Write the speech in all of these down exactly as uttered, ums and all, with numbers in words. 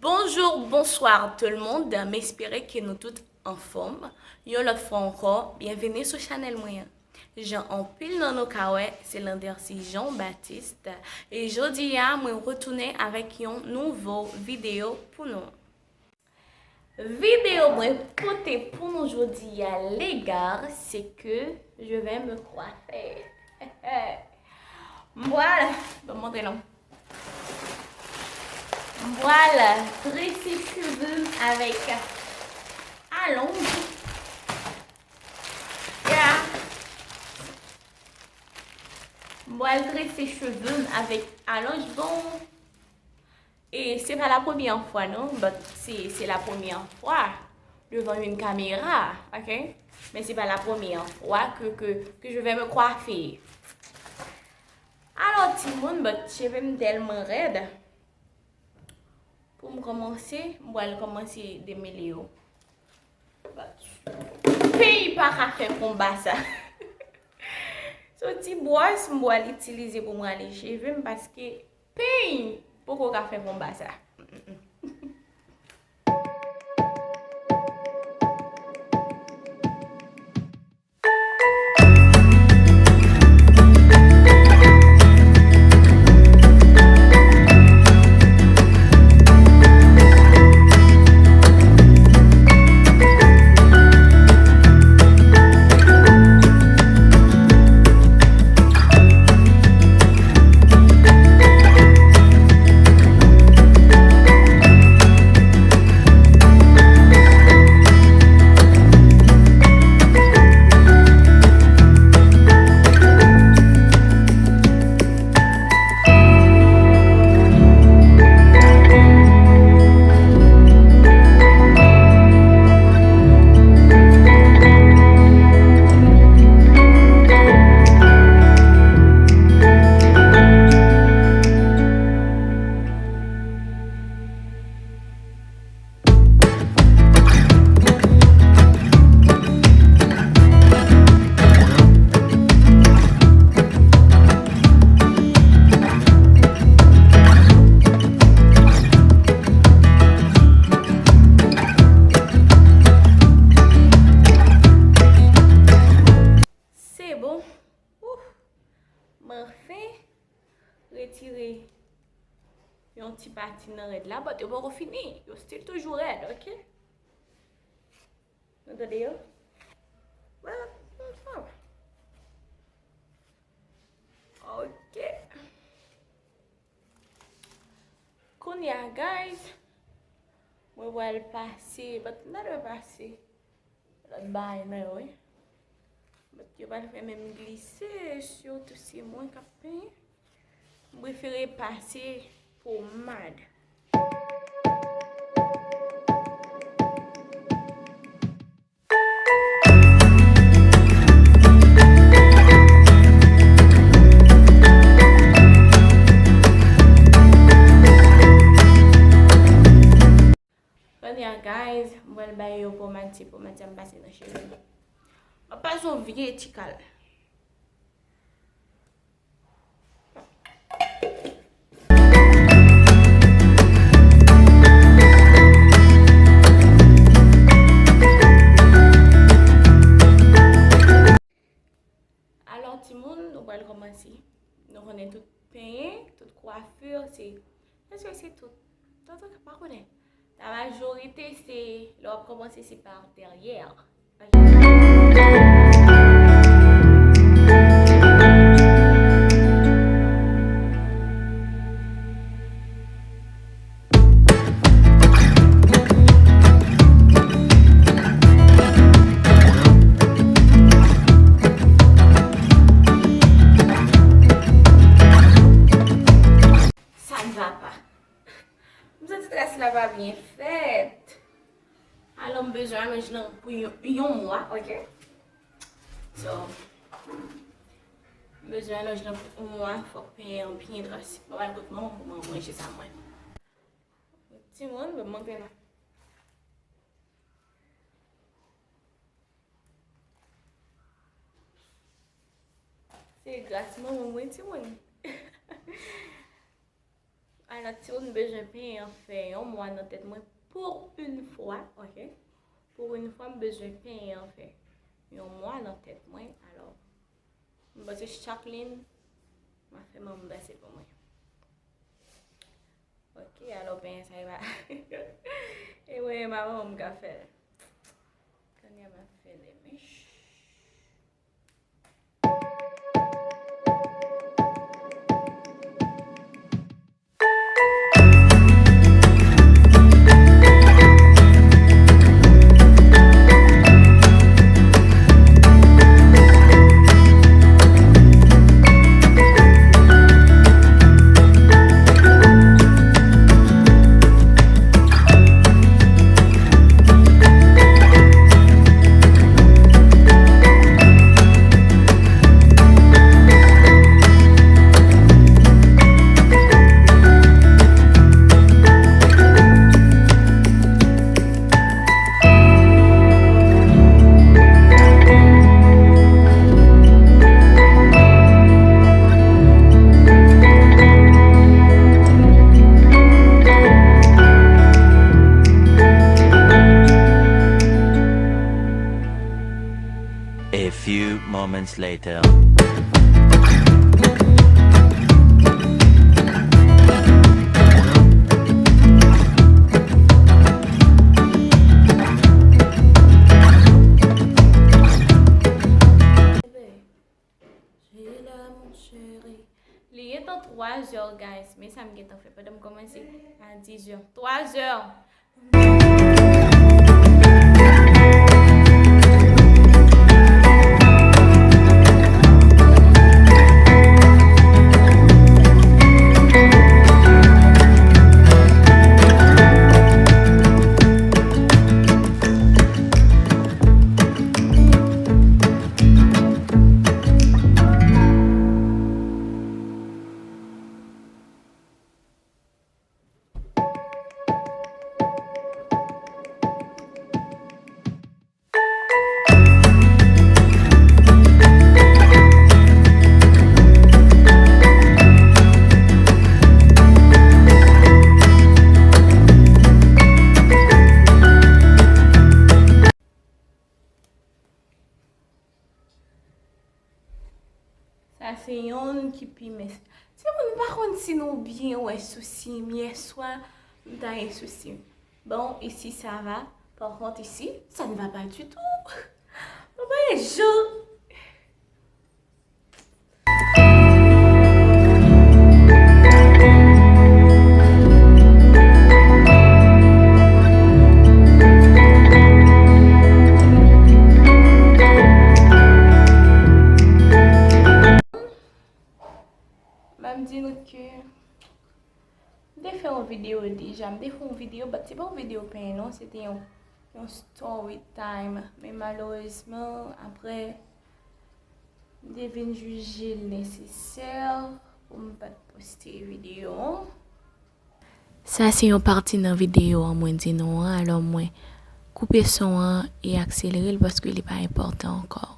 Bonjour, bonsoir tout le monde, m espere ke nou tout anfòm. Yon lòt fwa ankò, byenveni sou chanèl mwen an. Jan anpil nan nou ka wè, se Landercy Jean Baptiste, e jodi a, mwen retounen avèk yon nouvo videyo pou nou. Videyo mwen pote pou nou jodi a, les gars, c'est que je vais me coiffer. M pral, ban m montre nou. M pral trese cheve m avèk alonj. Yeah. M pral trese cheve m avèk alonj. Bon, e se pa la premyè fwa non, but se, se la premyè fwa devan yon kamera, ok? Men se pa la premyè fwa ke, ke, ke je vais me coiffer. Alò, timoun, but cheve m tèlman rèd. Pou m kòmanse, m pral kòmanse demele yo. But, peny pa ka fè konba sa. Se yon ti bwòs m pral itilize pou m rale cheve m, paske peny poko ka fè konba sa. Se bon. Ouf. M anfen retire yon ti pati nan rèd la, but yo poko fini. Yo still toujou rèd, ok? Nou tande yo? But, sa va. Ok. Kounye a, guys, mwen pral pase, but m ta dwe pase lòt bagay nan yo, wi. But yo pral fè menm glise, sitou se mwen k ap penyen. M prefere pase pomad. Kounye a, guys, m pral bay yo pomad, se pomad sa m pase nan cheve m. M ap pase yon vye ti kal. Alò, timoun, nou pral kòmanse. Nou konnen tout penyen, tout kwafi, se, èske se tout? Antouka, pa konnen. La majorite, se, lè w ap kòmanse, se pa dèyè. Ça ne va pas. M santi tras la pa byen fèt. Alò, m bezwen alonj lan pou yon, yon mwa, ok? So, m bezwen alonj lan pou yon mwa, fòk penyen an byen trase. Mwen al kot manman pou mwen ranje sa mwen. Timoun, ban m montre nou. Se gras manman mwen, timoun. Timoun, m bezwen penyen an fè yon mwa nan tèt mwen pour une fois, ok? Pour une fois, m bezwen penyen an fè yon mwa nan tèt mwen. Alò, m panse chak liy, m a fè manman m trase pou mwen. Ok, alò penyen sa e pa. E mwen, e manman m ka fè l. Kounye a m ap fè de mèch. A few moments later. Li gentan twa zè, guys. Men sa m gentan fè pandan m kòmanse a diz zè. Twa zè. Sa se yonn ki pi mens. Timoun, m pa konn si nou byen wè sousi m. Yèswa, m ta gen sousi m. Bon, isi sa va. Pa kont, isi, sa n va pa ditou. Mwen pa gen jan. M ap di nou ke m te fè yon videyo deja, m te fè yon videyo, but se pa yon videyo penyen non, se te yon, yon story time. Men malerezman, apre, m te vin jije l nesesè pou m pa t poste videyo an. Sa se yon pati nan videyo an mwen di nou an, alò mwen koupe son an e akselere l paske li pa enpòtan ankò.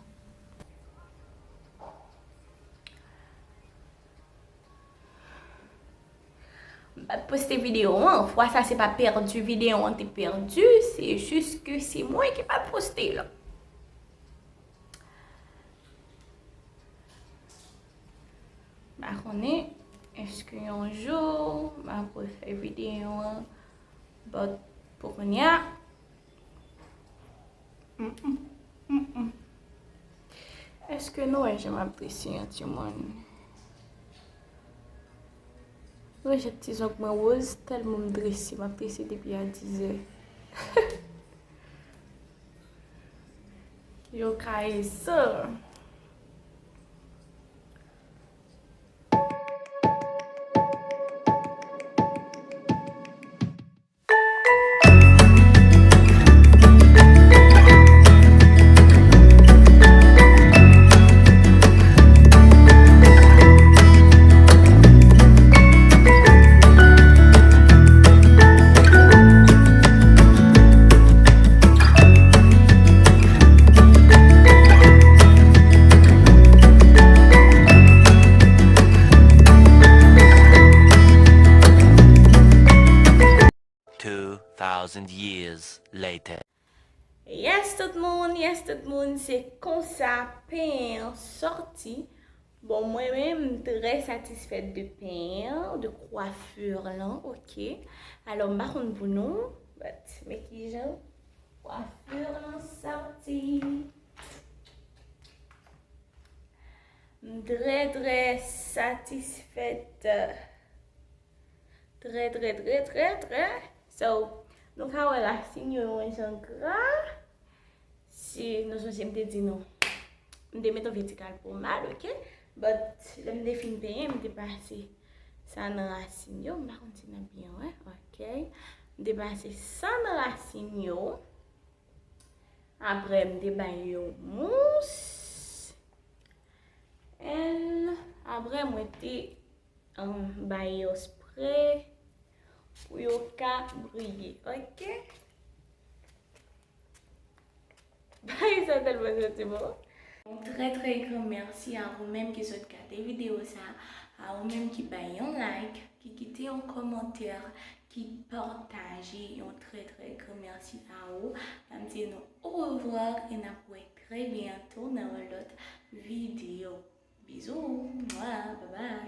M pa t poste videyo an, fwa sa se pa pèdi videyo an te pèdi, se jis ke se mwen ki pa t poste l. M pa konnen èske yon jou m ap refè videyo an, but pou kounye a, mm, mm, mm, mm. Èske nou wè jan m ap trese an, timoun? Nou wè jan ti zong mwen woz, tèlman m trese, m ap trese depi a diz zè. Yo karese. Thousand years later. Yes tout moun, yes tout moun, se konsa penyen an sòti. Bon, mwen menm, m trè satisfèt de penyen an, de kwafir lan, oke. Alò, m pa konn pou nou, but men kijan kwafir lan sòti. M trè, trè satisfèt. Trè, trè, trè, trè, trè. So, nou ka wè rasin yo yon jan gra. Si nou sonje m te di nou, m te met yon vètikal pomad, oke? But lè m te fin penyen, m te pase sa nan rasin yo. M pa konn si n ap byen wè, oke? M te pase sa nan rasin yo. Apre, m te bay yo mous. And apre, mwen te um, bay yo spre pou yo ka briye, oke? Bagay sa tèlman santi bon. Yon trè, trè gran mèsi a ou menm ki sot gade videyo sa, a ou menm ki bay yon like, ki kite yon kòmantè, ki pataje, yon trè, trè gran mèsi a ou. M ap di nou orevwa e n ap wè trè byento nan yon lòt videyo. Bizou, mwa, babay.